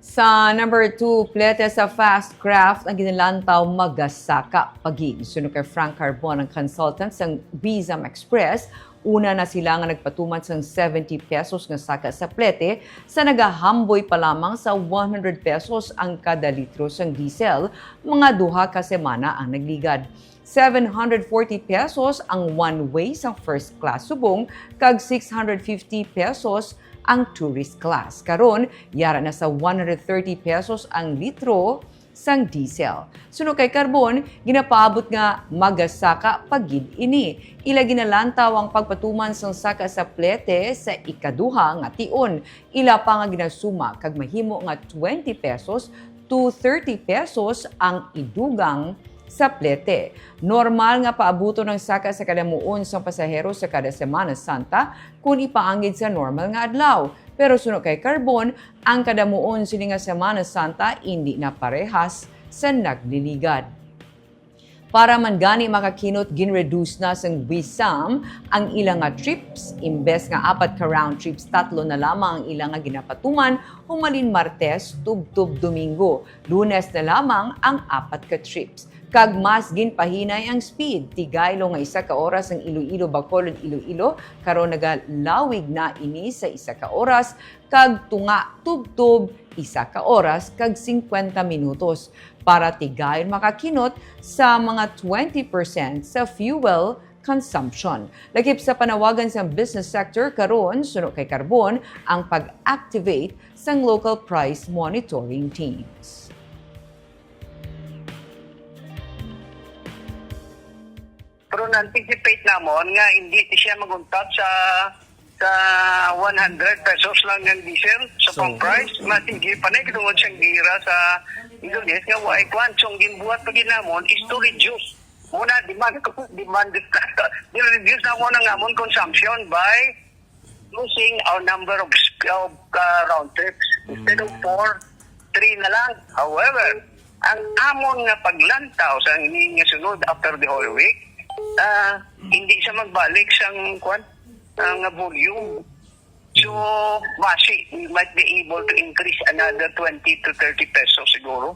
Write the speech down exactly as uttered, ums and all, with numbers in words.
Sa number two, plete sa Fast Craft ang ginalantaw magasaka pa gid. Suno kay Frank Carbon, ang consultant sang Bizam Express, una na sila nga nagpatuman sang seventy pesos nga saka sa plete sa nagahamboy pa lamang sa one hundred pesos ang kada litro sang diesel, mga duha ka semana ang nagligad. Seven hundred forty pesos ang one way sang first class subong kag six hundred fifty pesos ang tourist class. Karon, yara na sa one hundred thirty pesos ang litro sang diesel. Suno kay Carbon, ginapaabot nga magasaka pa gid ini. Ila ginalantaw ang pagpatuman sang saka sa plete sa ikaduha nga tion. Ila pa nga ginasuma kag mahimo nga twenty pesos to thirty pesos ang idugang sa plete. Normal nga paabuton ang saka sa kadamuon sang pasahero sa kada Semana Santa kon ipaanggid sa normal nga adlaw. Pero suno kay Carbon, ang kadamuon sini nga Semana Santa indi na parehas sa nagliligad. Para man gani makakinot, ginreduce na sang Bizam ang ila nga trips. Imbes nga apat ka round trips, tatlo na lamang ang ila nga ginapatuman, humalin Martes tubtob Domingo. Lunes na lamang ang apat ka trips. Kag mas ginpahinay ang speed. Tigaylo nga isa ka oras ang Iloilo, Bacolod, Iloilo. Karon nagalawig na ini sa isa ka oras, kag tunga tubtob isa ka oras kag singkwenta minutos, para tigayon makakinot sa mga twenty percent sa fuel consumption. Lakip sa panawagan sa business sector karon, suno kay Carbon ang pag-activate sang local price monitoring teams. Pero na-anticipate namon nga hindi siya maguntat sa sa one hundred pesos lang ang diesel sa So, pump price. Mas hindi pa na tungod siyang gira sa Middle East nga way kwan. So, ang ginbuhat pa gid namon is to reduce. Muna, demand ko, demand, reduce na mo ng amon consumption by reducing our number of, of uh, round trips. Instead of four, three na lang. However, ang amon nga paglantaw sa ini nga sunod after the Holy Week, ah, hindi siya magbalik sang kwan, ah, nga volume. So, basi, we might be able to increase another twenty to thirty pesos siguro.